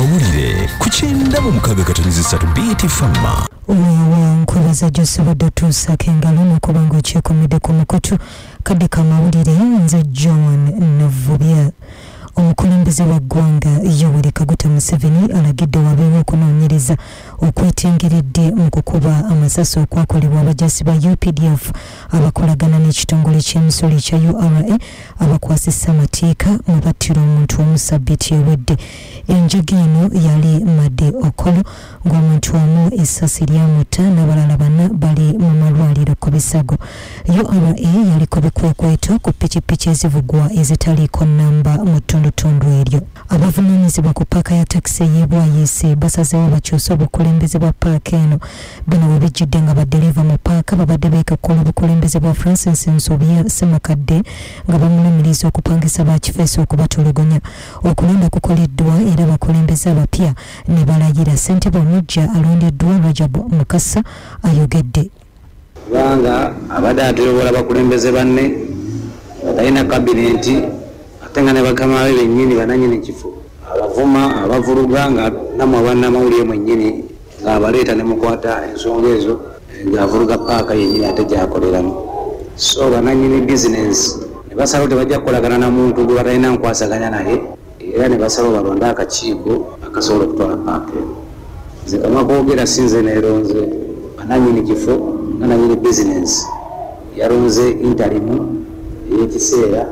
Amawulire ku 96.3 BT Fama. Nkwebaza gy'osobodde otuusaako engalo n'okuba ng'okyekomedde ku mukutu kadde k'amawulire. Nze Joan Navubya. Omukulembeze wa ggwanga Yoweri Kaguta Museveni alagidde wabeewo okunoonyereza okwetengeredde mu kukuba amasasi okwakolebwa abajaasi ba UPDF abakolagana n'ekitongole ky'emisolo ekya URA abakwasisa amateeka mu battira omuntu omu sabbiiti ewedde. Enjaga eno yali Made Okolo ng'omuntu omu essasi lyamutta n'abalala bana bali mu malwaliro ku bisago. URA yaliko bikwekweto ku pikipiki ezivugwa ezitaliiko nnamba mu ttundutundu eryo. Abavunaanyizibwa ku paaka ya takisi ey'e Bwayiise basazeewo bakyuse obukulembeze bwa paaka eno. Bino we bijjidde nga baddereeva mu paaka babadde beekakkola obukulembeze bwa Francis Nsobya Ssemakadde nga bamulumiriza okupangisa bakifeesi okubatulugunya. Okulonda kukoleddwa era abakulembeze abapya ne balayira. Ssentebe omuggya alondeddwa Rajab Mukasa ayogedde. Kubanga abadde atyobola bakulembeze banne batalina kabineti ate nga ne bakama be bennyini banannyini kifo abavuma abavuluga nga nammwe abannamawulire mwennyini ng'abaleeta ne mukwata ensonga ezo ng'avuluga paaka yennyini ate gy'akoleramu. So banannyini bizinensi ne basalawo tebajja kukolagana na muntu gwe batalina nkwasaganya naye era ne basalawo balonde akakiiko akasobola okutwala paaka eno. Nze kamwa koogera si nze neeronze, banannyini kifo nga nannyini bizinensi yalonze intalimu ey'ekiseera.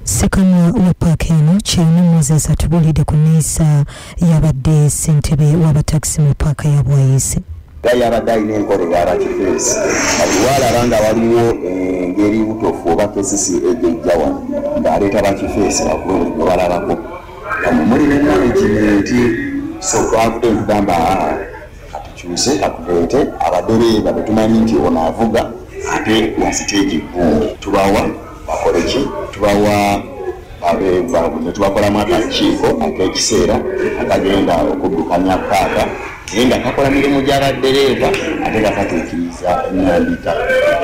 Ssekamwa wa paaka eno Kyeyune Moses atubuulidde ku nneeyisa y'abadde ssentebe w'abatakisi mu paaka ya Bwayiise. Yabadde alina enkola ey'abakifeesi kati waalaba nga waliwo engeri butofu oba KCCA ejja wano ng'aleeta bakifeesi bakube buli gwe balabako nga mwe muli ne management. So twavudde ntugamba katukyuse katuleete abadereeva be tumanyi nti ono avuga ate wa siteegi gundi tubawa bakole ki, tubawa ne tubakolamu akakiiko ak'ekiseera akagenda okuddukanya paaka naye nga kakola mirimu gy'abaddereeva ate nga katuukiriza ennambika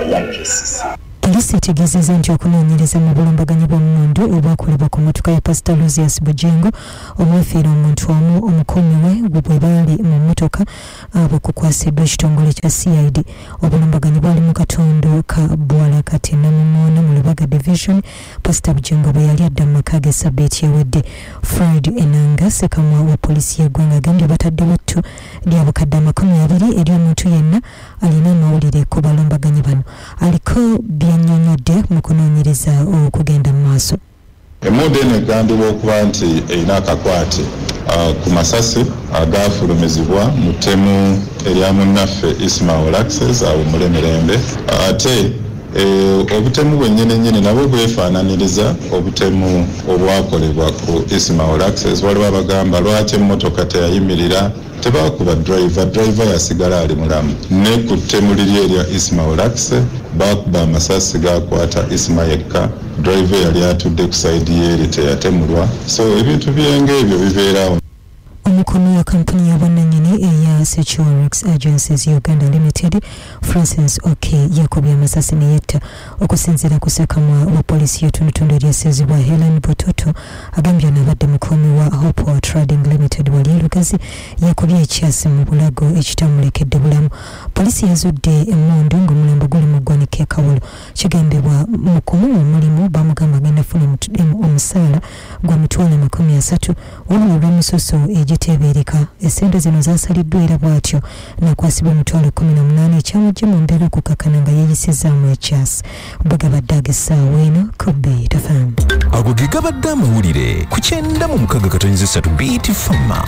eya KCCA. Poliisi etegeezezza nti okunoonyereza mu bulumbaganyi bw'emmundu obwakolebwa ku mmotoka ya Pasita Luzius Bugingo omwefiira omuntu omu omukuumi we bwe baali mu mmotoka abo kukwasiddwa ekitongole kya CID. Obulumbaganyi bwali mu katundu ka Bwalakati Namuŋŋoona mu Lubaga Division Pasita Bugingo bwe yali adda mu maka ge sabbiiti ewedde. Fred Enanga ssekamwa wa poliisi y'eggwanga agambye bataddewo ettu lya bukadde 20 eri omuntu yenna alina amawulire ku balumbaganyi bano. Aliko byannyonnyodde mu kunoonyereza okugenda mu maaso. Emmundu eno egambibwa okuba nti erina akakwate ku masasi agafulumizibwa mu ttemu erya munnaffe Isma Olaxes awo Mulemirembe. Ate obutemu bwennyini nnyini nabwo bwefaananiriza obutemu obwakolebwa ku Isma Olaxes. Waliwo abagamba lwaki emmotoka teyayimirira, tebakuba driver yasigala ali mulamu. Ne ku ttemu liri erya Isma Olaxes bakuba amasasi gakwata Isma yekka, driver yali atudde ku sayidi yeeri teyatemulwa. So ebintu byenga ebyo bibeerawo. Omukono wa kampuni y'obwannannyini eya Securex Agencies Uganda Limited Francis Oke yakubye amasasi ne yetta. Okusinziira ku ssekamwa wa poliisi y'ettundutundu eryaseezebwa Helen Butoto agambye ono abadde mukuumi wa Hope Trading Limited wali e Lugazi yakubye ekyasi mu bulago ekitamulekedde bulamu. Poliisi yazudde emmundu ng'omulambo guli mu ggwanika e Kawolo. Kigambibwa mu kumuwa omulimu bamugamba agenda kufuna omusaala gwa 30,000 wabula olw'emisoso egiteebereka essente zino zasaliddwa era bw'atyo nakwasibwa 18,000 ekyamugye mu mbeera okukakkana nga yeeyisizaamu ekyasi. Bwe gabadde ag'essaawa eno ku Beat FM. Ago ge gabadde amawulire ku 96.3 BT Fama.